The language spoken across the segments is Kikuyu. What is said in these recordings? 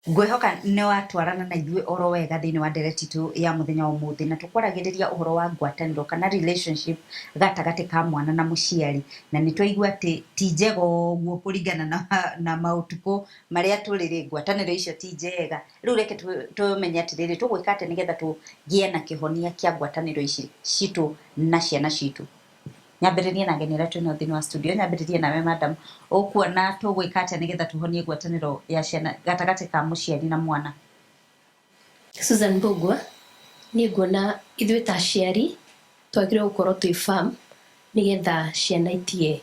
Ngwĩhoka nĩ watwarana na ithuĩ oro wega thĩinĩ wa ndereti itũ ya mũthenya wa ũmũthĩ, na tũkwaragĩrĩria ũhoro wa ngwatanĩro kana relationship gatagatĩ ka mwana na mũciari, na nĩ twaigua atĩ ti njega ũguo kũringana na maũtukũ marĩa tũrĩ rĩ, ngwatanĩro icio ti njega. Rĩu reke tũmenye atĩrĩrĩ, tũgwĩka atĩa nĩgetha tũgĩe na kĩhonia kĩa ngwatanĩro ici citũ na ciana citũ? Nyambĩrĩrie na ageni arĩa twĩnao thĩinĩ wa studio, nyambĩrĩrie nawe madam, ũkuona tũgwĩka atĩa nĩgetha tũhonie ngwatanĩro ya ciana gatagatĩ ka mũciari na mwana? Susan Mbũgua, Niĩ nguona ithuĩ ta aciari twagĩrĩirwo gũkorwo twĩ firm nĩgetha ciana itige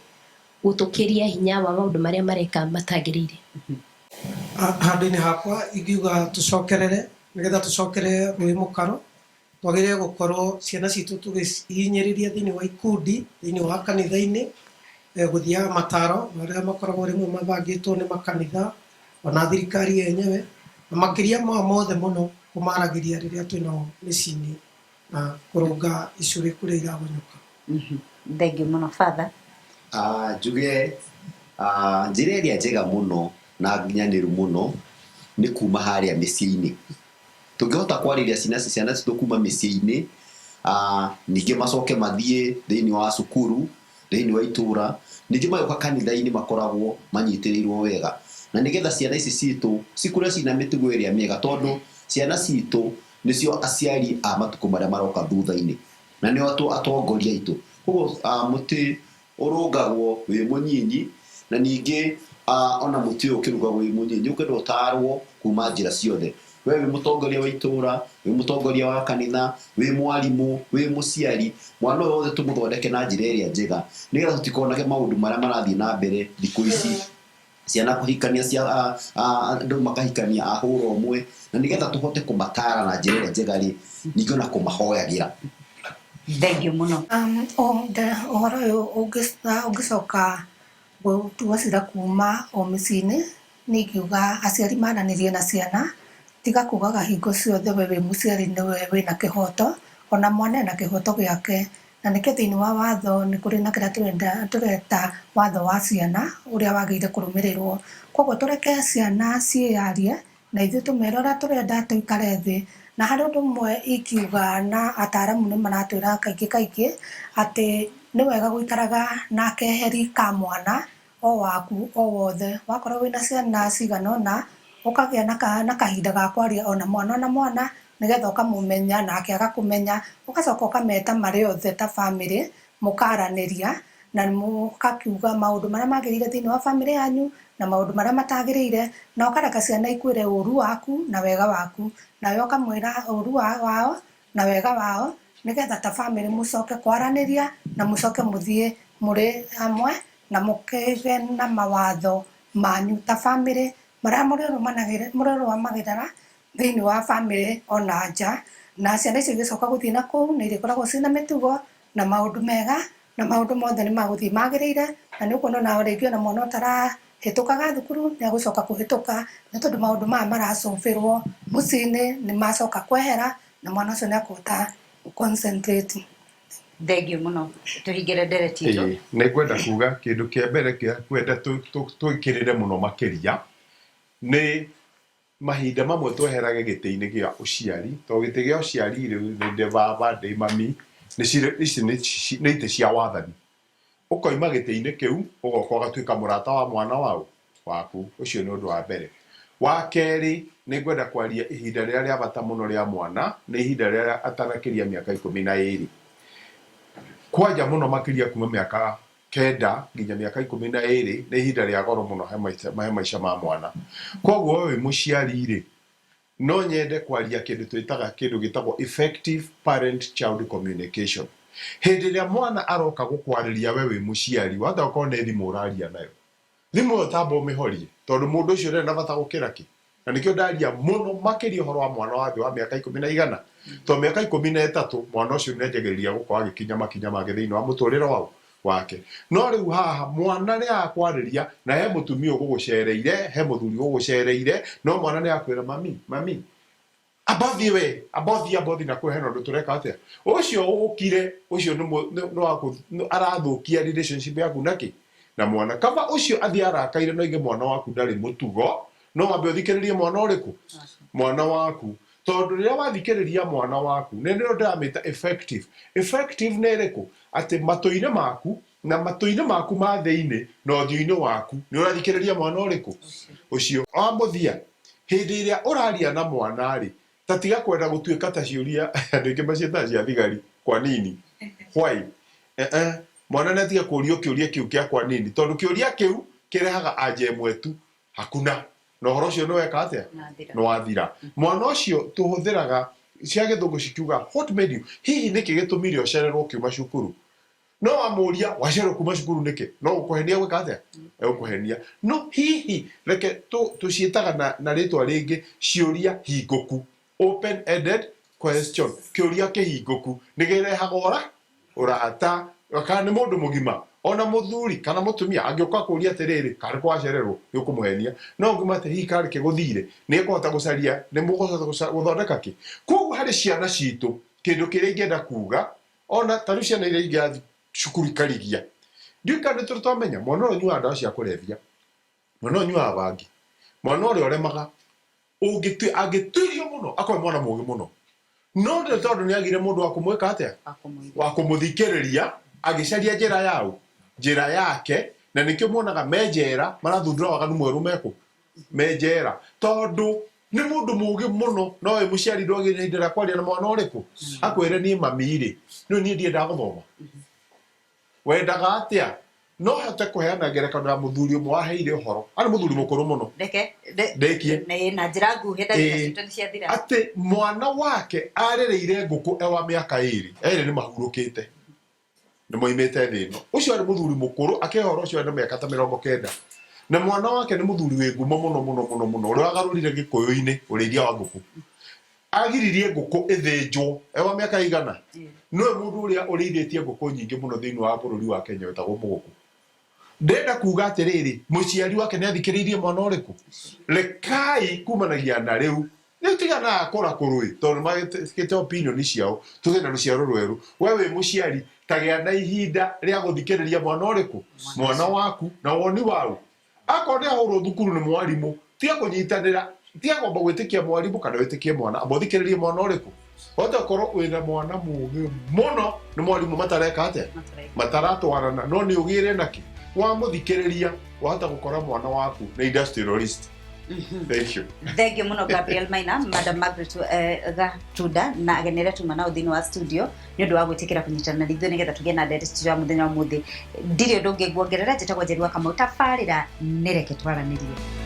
gũtũkĩria hinya wa maũndũ marĩa mareka matagĩrĩire. Handũ-inĩ hakwa ingiuga tũcokerere, nĩgetha tũcokere rũĩ mũkaro, Twagĩrĩire gũkorwo ciana citũ tũgĩcihinyĩrĩria thĩinĩ wa ikundi, thĩinĩ wa kanitha-inĩ, gũthiaga mataro marĩa makoragwo rĩmwe mabangĩtwo nĩ makanitha, ona thirikari yenyewe, na makĩria ma mothe mũno kũmaragĩria rĩrĩa twĩ nao mĩciĩ-inĩ na kũrũnga icũrĩ kũrĩa iragonyoka. Thengiũ mũno Father. Njuge njĩra ĩrĩa njega mũno na nginyanĩru mũno nĩ kuma harĩa mĩciĩ-inĩ. Tũngĩhota kwarĩria ciana ciana citũ kuma mĩciĩ-inĩ, ningĩ macoke mathiĩ thĩinĩ wa cukuru, thĩinĩ wa itũra, ningĩ magĩũka kanitha-inĩ makoragwo manyitĩrĩirwo wega. Na nĩgetha ciana ici citũ cikũre ciĩna mĩtugo ĩrĩa mĩega tondũ ciana citũ nĩcio aciari a matukũ marĩa maroka thutha-inĩ, na nĩo atongoria aitũ. Koguo mũtĩ Ũrũngagwo wĩ mũnyinyi, na ningĩ o na mũtĩ ũyũ ũkĩrũngagwo wĩ mũnyinyi, nĩũkwenda ũtaarwo kuuma njĩra ciothe. Wee wĩ mũtongoria wa itũũra, wĩ mũtongoria wa kanitha, wĩ mwarimũ, wĩ mũciari, mwana ũyũ wothe tũmũthondeke na njĩra ĩrĩa njega, nĩgetha tũtikonage maũndũ marĩa marathiĩ na mbere thikũ ici, ciana kũhikania, andũ makahikania a hũra ũmwe, na nĩgetha tũhote kũmataara na njĩra ĩrĩa njega-rĩ, ningĩ ona kũmahoyagĩra. Thengiũ mũno. Ũhoro ũyũ ũngĩcoka gũtuo cira kuma o mĩciĩ-inĩ, niĩ ingiuga aciari maranĩrie na ciana, tiga kugaga hingo ciothe we wĩ mũciari nĩwe wĩna kĩhoto, ona mwana ena kĩhoto gĩake. Na nĩkĩo thĩinĩ wa watho nĩ kũrĩ na kĩrĩa tũreta watho wa ciana ũrĩa wagĩrĩire kũrũmĩrĩrwo. Koguo tũreke ciana ciĩyarie na ithuĩ tũmere ũrĩa tũrenda tũikare thĩ. Na harĩ ũndũ ũmwe ingiuga na ataaramu nĩ maratwĩra kaingĩ kaingĩ, atĩ nĩ wega gũikaraga na keheri ka mwana o waku o wothe. Wakorwo wĩna ciana cigana ũna, ũkagĩa na kahinda ga kwaria ona mwana ona mwana, nĩgetha ũkamũmenya nake agakũmenya, ũgacoka ũkameta marĩ othe ta bamĩrĩ, mũkaranĩria na mũkakiuga maũndũ marĩa magĩrĩire thĩinĩ wa bamĩrĩ yanyu na maũndũ marĩa matagĩrĩire, na ũkareka ciana ikwĩre ũru waku na wega waku, nawe ũkamwĩra ũru wao na wega wao, nĩgetha ta bamĩrĩ mũcoke kwaranĩria na mũcoke mũthiĩ mũrĩ hamwe na mũkĩgĩe na mawatho manyu ta bamĩrĩ marĩa mũrĩrũmagĩrĩra thĩinĩ wa bamĩrĩ ona nja, na ciana icio igĩcoka gũthiĩ na kũu nĩ irĩkoragwo ciĩna mĩtugo na maũndũ mega na maũndũ mothe nĩ magũthiĩ magĩrĩire, na nĩ ũkuona ona rĩngĩ ona mwana ũtarahĩtũkaga thukuru nĩ egũcoka kũhĩtũka, nĩ tondũ maũndũ maya maracũbĩrwo mũciĩ-inĩ nĩ macoka kwehera na mwana ũcio nĩ ekũhota gũ concentrate. Thengiũ mũno tũhingĩre ndereti itũ. Ĩĩ, nĩ ngwenda kuga kĩndũ kĩa mbere kĩrĩa ngwenda twĩkĩrĩre mũno makĩria nĩ mahinda mamwe tweherage gĩtĩ-inĩ gĩa ũciari, tondũ gĩtĩ gĩa ũciari rĩu nĩ ndĩ baba, ndĩ mami, nĩ cirĩ ici nĩ nĩ itĩ cia wathani. Ũkoima gĩtĩ-inĩ kĩu, ũgoka ũgatuĩka mũrata wa mwana waũ? Waku. Ũcio nĩ ũndũ wa mbere. Wa kerĩ, nĩ ngwenda kwaria ihinda rĩrĩa rĩa bata mũno rĩa mwana, nĩ ihinda rĩrĩa atanakĩria mĩaka 12. Kwanja mũno makĩria kuma mĩaka 9 nginya mĩaka 12 nĩ ihinda rĩa goro mũno he maica ma mwana. Kwoguo we wĩ mũciari-rĩ, no nyende kwaria kĩndũ twĩtaga kĩndũ gĩtagwo effective parent child communication. Hĩndĩ ĩrĩa mwana aroka gũkwarĩria we wĩ mũciari, wahota gũkorwo nĩ thimũ ũraria nayo. Thimũ ĩyo tamba ũmĩhorie tondũ mũndũ ũcio ndarĩ na bata gũkĩra kĩ. Na nĩkĩo ndaria mũno makĩria ũhoro wa mwana wa thĩ wa mĩaka ikũmi na igana. Tondũ mĩaka 13 mwana ũcio nĩ anjagĩrĩria gũkorwo agĩkinya makinya make thĩinĩ wa mũtũrĩre waũ wake. No rĩu haha mwana nĩ arakwarĩria na he mũtumia ũgũgũcereire, he mũthuri ũgũgũcereire, no mwana nĩ arakwĩra mami, mami, amba ũthiĩ we, amba ũthiĩ, amba ũthiĩ na kũu hena ũndũ tũreka atĩa. Ũcio ũkire, ũcio nĩ nĩ wa arathũkia relationship yaku na kĩ? Na mwana. Kaba ũcio athiĩ arakaire na oige mwana waku ndarĩ mũtugo, No wambe ũthikĩrĩrie mwana ũrĩkũ? Mwana waku. Tondũ rĩrĩa wathikĩrĩria mwana waku, nĩ nĩrĩo ndĩramĩta effective. Effective nĩ ĩrĩkũ? Atĩ matũ-inĩ maku na matũ-inĩ maku ma thĩinĩ na ũthiũ-inĩ waku nĩ ũrathikĩrĩria mwana ũrĩkũ? Ũcio. Wa mũthia, hĩndĩ ĩrĩa ũraria na mwana rĩ, ta tiga kwenda gũtuĩka ta ciũria andũ aingĩ maciĩtaga cia thigari, kwa nini? Why? Eh, mwana nĩ atige kũrio kĩũria kĩu kĩa kwa nini, tondũ kĩũria kĩu kĩrehaga anja ĩmwe tu, hakuna. Na ũhoro ũcio nĩ weka atĩa? Nĩ wathira. Mwana ũcio tũhũthĩraga cia gĩthũngũ cikiuga what made you, hihi nĩkĩ gĩtũmire ũcererwo ũkiuma cukuru? No wamũria wacererwo kuma cukuru nĩkĩ, no gũkũhenia gwĩka atĩa? Egũkũhenia. No hihi reke tũciĩtaga na rĩtwa rĩngĩ ciũria hingũku, open ended question, kĩũria kĩhingũku nĩ kĩrehaga ũrata. Kana nĩ mũndũ mũgima ona mũthuri kana mũtumia angĩũka kũria atĩrĩrĩ, karĩ kũ wacererwo, nĩ ũkũmũhenia. No ũngĩmwĩra atĩ hihi karĩ kĩgũthire, nĩ ekũhota gũcaria, nĩ mũkũhota gũthondeka kĩ. Koguo harĩ ciana citũ, kĩndũ kĩrĩa ingĩenda kuga, ona ta rĩu ciana iria ingĩrathiĩ cukuru ikarigia, ndiũĩ kana nĩ tũrĩ twamenya mwana ũrĩa ũnyuaga ndawa cia kũrebia, mwana ũyũ ũnyuaga bangi, mwana ũrĩa ũremaga, angĩtuirio mũno akorwo mwana mũgĩ mũno, no nĩ tondũ nĩ agire mũndũ wa kũmwĩka atĩa, wa kũmũthikĩrĩria, agĩcaria njĩra yao, njĩra yake, na nĩkĩo muonaga me njera marathundũra waganu mwerũ mekũ me njera, tondũ nĩ mũndũ mũgĩ mũno. No wĩ mũciari ndwagĩrĩire ihinda rĩa kwaria na mwana ũrĩkũ, akwĩre niĩ mami rĩ, nĩ niĩ ndiendaga gũthoma, wendaga atĩa? No hote kũheana ngerekano ya mũthuri ũmwe waheire ũhoro, arĩ mũthuri mũkũrũ mũno. Reke Ndĩkie. Na njĩra nguhĩ, ndagĩka citũ nĩ ciathira. Atĩ mwana wake arereire ngũkũ e wa mĩaka 2, erĩ nĩ mahurũkĩte, nĩ moimĩte thĩ ĩno. Ũcio arĩ mũthuri mũkũrũ, akĩhe ũhoro ũcio arĩ na mĩaka ta 90, na mwana wake nĩ mũthuri wĩ ngumo mũno mũno mũno mũno, ũrĩa wagarũrire gĩkũyũ-inĩ ũrĩithia wa ngũkũ. Agiririe ngũkũ ĩthĩnjwo e wa mĩaka igana. Nĩwe mũndũ ũrĩa ũrĩithĩtie ngũkũ nyingĩ mũno thĩinĩ wa bũrũri wa Kenya, wĩtagwo Mũgũkũ. Ndĩrenda kuga atĩrĩrĩ, mũciari wake nĩ athikĩrĩirie mwana ũrĩkũ? Rekai kumanagia na rĩu rĩu tigana akũra kũrũĩ, tondũ nĩ opinion ciao, tũgĩe na rũciaro rwerũ. We wĩ mũciari, tagĩa na ihinda rĩa gũthikĩrĩria mwana ũrĩkũ? Mwana waku na woni wau. Akorwo nĩ ahũrwo thukuru nĩ mwarimũ, tiga kũnyitanĩra, tiga kwamba gwĩtĩkia mwarimũ kana wĩtĩkie mwana, amba ũthikĩrĩrie mwana ũrĩkũ. Wahota gũkorwo wĩna mwana mũgĩ mũno nĩ mwarimũ matareka atĩa, mataratwarana, no nĩ ũgĩre nakĩ, wamũthikĩrĩria wahota gũkora mwana waku nĩ industrialist. Thank you. Thank you muno Gabriel Maina, Madam Margaret Gatunda na ageni arĩa tuma nao thĩinĩ wa studio nĩ ũndũ wa gwĩtĩkĩra kũnyitana na ithuĩ nĩgetha tũgĩe na ndereti ya mũthenya wa ũmũthĩ. Ndirĩ ũndũ ũngĩ nguongerera, njĩtagwo Njeri wa Kamau, tabarĩra nĩ reke twaranĩrie.